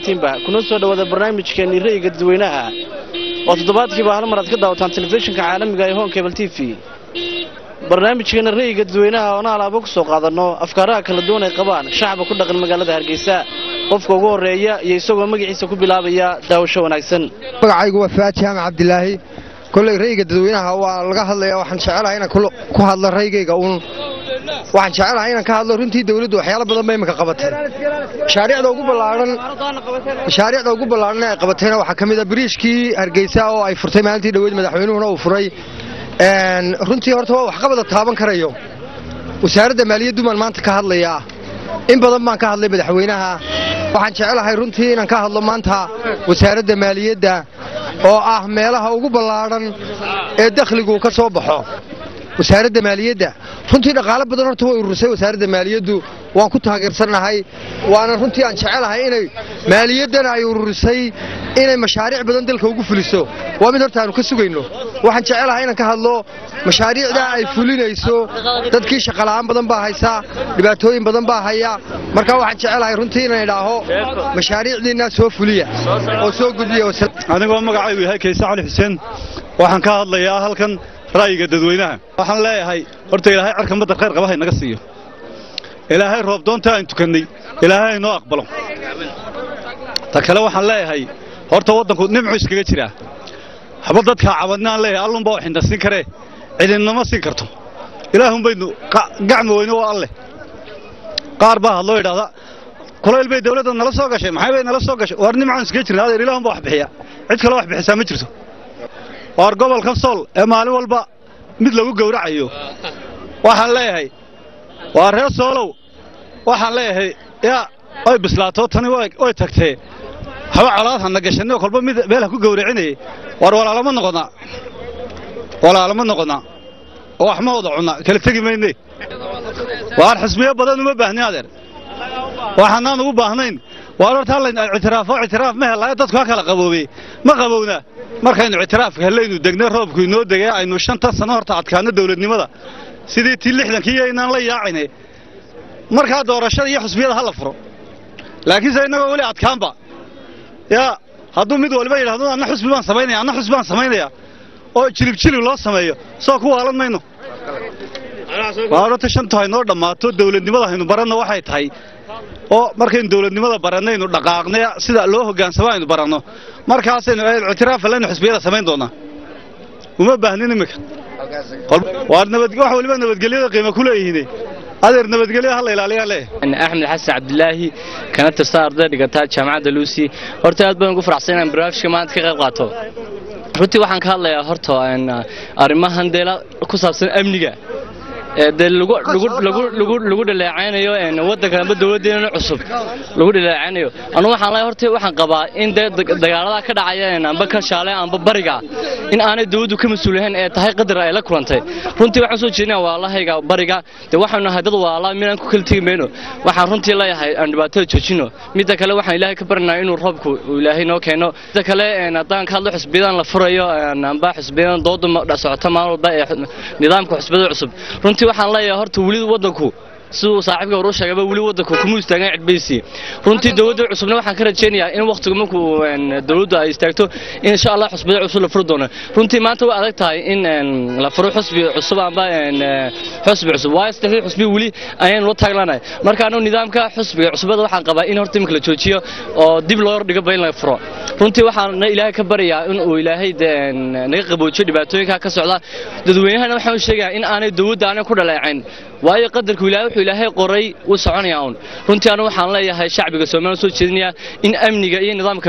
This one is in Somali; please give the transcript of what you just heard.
Timba kuna soo dhawaada barnaamijkeeni ra'yiga dadweynaha oo toddobaadkiiba hal mar aad ka daawataan telefishinka caalamiga ee Home Cable TV. Barnaamijkeena ra'yiga dadweynaha oo alaabo ku soo qaadano afkaaraha kala duwan ay qabaan shacabka ku dhaqan magaalada Hargeysa. Qofka ugu horeeya iyo isagoo magaciisa ku bilaabaya daawasho wanaagsan. Magacaygu waa Faad Jaamac Cabdilaahi. Kulay ra'yiga dadweynaha waa laga hadlayaa, waxaan jecelahay inaan ku hadlo ra'yigayga uun. Waxaan jecelahay inaan ka hadlo runtii dawladdu waxyaalo badan bay imika qabatay. Mashaariicda ugu ballaaran ee qabatayna waxaa ka mid ah biriishkii Hargeysa oo ay furtay maalintii dhaweyd, madaxweynuhuna uu furay. Runtii horta waa waxqabada taaban karayo. Wasaaradda maaliyaddu baan maanta ka hadlayaa, in badan baan ka hadlay madaxweynaha. Waxaan jecelahay runtii inaan ka hadlo maanta wasaaradda maaliyadda oo ah meelaha ugu ballaaran ee dakhligu ka soo baxo. Wasaaradda maaliyadda runtii dhaqaale badan horta way ururisay wasaaradda maaliyaddu, waan ku taageersannahay, waana runtii aan jecelahay inay maaliyaddana ay ururisay inay mashaariic badan dalka ugu fuliso. Waa mid horta aanu ka sugayno. Waxaan jecelahay inaan ka hadlo mashaariicda ay fulinayso. Dadkii shaqo la'aan badan baa haysa, dhibaatooyin badan baa haya. Marka waxaan jecelahay runtii inaan idhaaho mashaariicdiinna soo fuliya oo soo gudbiya. Anigoo magacaygu yahay Kayse Cali Xuseen, waxaan ka hadlayaa halkan ra'yiga dadweynaha. Waxaan leeyahay horta Ilaahay cirka madar khayr qaba ha inaga siiyo. Ilaahay roob doonta aan tukannay Ilaahay inoo aqbalo. Ta kale waxaan leeyahay horta waddanku nimcu iskaga jiraa. Haba dadka cabadna aan leeyahay allun baa wax inta siin karee, cidinama siin karto. Ilaahun baynu gacmo weyne waa Alle. Qaar baa hadloo yidhaahda kulayl bay dawladda nala soo gashay, maxay bay nala soo gashay? Waar nimcaan iskaga jirnaa adeer, Ilaahun baa wax bixiya, cid kale wax bixisaa ma jirto. Waar gobolka Sool ee maalin walba mid lagu gowracayo, waxaan leeyahay waa reer Soolow, waxaan leeyahay yaa way bislaato tani way tagtee, haba colaad hana gashanay kolba mid meel ha ku gowracinayay. Waar walaalama noqonaa, walaalama noqonaa oo wax ma wada cunaa, kala tegi mayne. Waar xisbiyo badan uma baahnin adeer, waxaanaan ugu baahnayn. Waar horta hallayn ictiraafo, ictiraaf ma helaayo, dadku ha kala qaboobey, ma qabowna. Markaynu ictiraafka hellaynu degnay, roobku inoo degay, aynu 5 sano horta adkaano dawladnimada sidii tii 60kii iyo inaan la yaacinay. Markaa doorashada iyo xisbiyada ha la furo, laakiinse innagoo weli adkaanba yaa hadduu mid waliba yidhahdo anna xisbi baan samaynaya, anna xisbi baan samaynaya, oo jilib jilib loo sameeyo, soo ku waalan mayno. Waa horta 5 haynoo dhammaato, dawladnimada haynu baranno waxay tahay, oo markaynu dawladnimada barannaynu dhaqaaqnay sida loo hoggaansamo aynu baranno, markaasaynu ictiraaf laynu xisbiyada samayn doonaa. Uma baahnin iminka. Waar nabad wax waliba nabadgelyada qiimo ku leeyihiin adeer, nabadgelyo ha la ilaaliyaa leeyahay. Axmed Xasan Cabdilaahi, kana tirsan arday dhigata jaamacadda Lucy. Horta aad baan ugu faraxsan inaan barnaamijka maanta ka qayb qaato. Runtii waxaan ka hadlayaa horta arrimahan deela ku saabsan amniga dee lagu lagu lagu lagu lagu dhaleecaynayo waddanka amba dawladdeena cusub lagu dhaleecaynayo. Anu waxaan leeyahay horta waxaan qabaa in dee dagaalada ka dhacaya amba ka shaale amba bariga in aanay dawladdu ka mas'uul ahayn ee tahay qadar ay la kulantay. Runtii waxaan soo jeedinayaa waalahayga bariga, dee waxaanu nahay dad waala minaan ku kala tegi mayno. Waxaan runtii leeyahay aan dhibaatada joojino. Midda kale waxaan Ilaahay ka barnaa inuu roobku Ilaahay noo keeno. Midda kale haddaan ka hadlo xisbiyadan la furayo amba xisbiyadan dooda socota maalin walba ee nidaamka xisbiyada cusub, runtii waxaan leeyahay horta weli waddanku siduu saaxiibka hore u sheegayba weli waddanku kuma istaagan cidbaysi. Runtii dawladda cusubna waxaan ka rajaynayaa in waqtigu markuu dawladdu ay istaagto in insha Allah xisbiyada cusub la furi doono. Runtii maanta way adag tahay in la furo xisbi cusub amba xisbi cusub, waayo saddexdii xisbi weli ayaynu la taaglanahay. Marka anu nidaamka xisbiga cusubada waxaan qabaa in horta iminka la joojiyo oo dib loo dhigo ba in la furo. Runtii waxaan Ilaahay ka baryaa in uu Ilaahay naga qaboojiyo dhibaatooyinka ka socda. Dadweynahana waxaan u sheegayaa in aanay dawladda aanay ku dhaleecayn, waayo qadarku Ilaahay wuxuu Ilaahay qoray wuu soconayaa uun. Runtii anu waxaan leeyahay shacbiga Soomaaliya soo jeedinayaa in amniga iyo nidaamka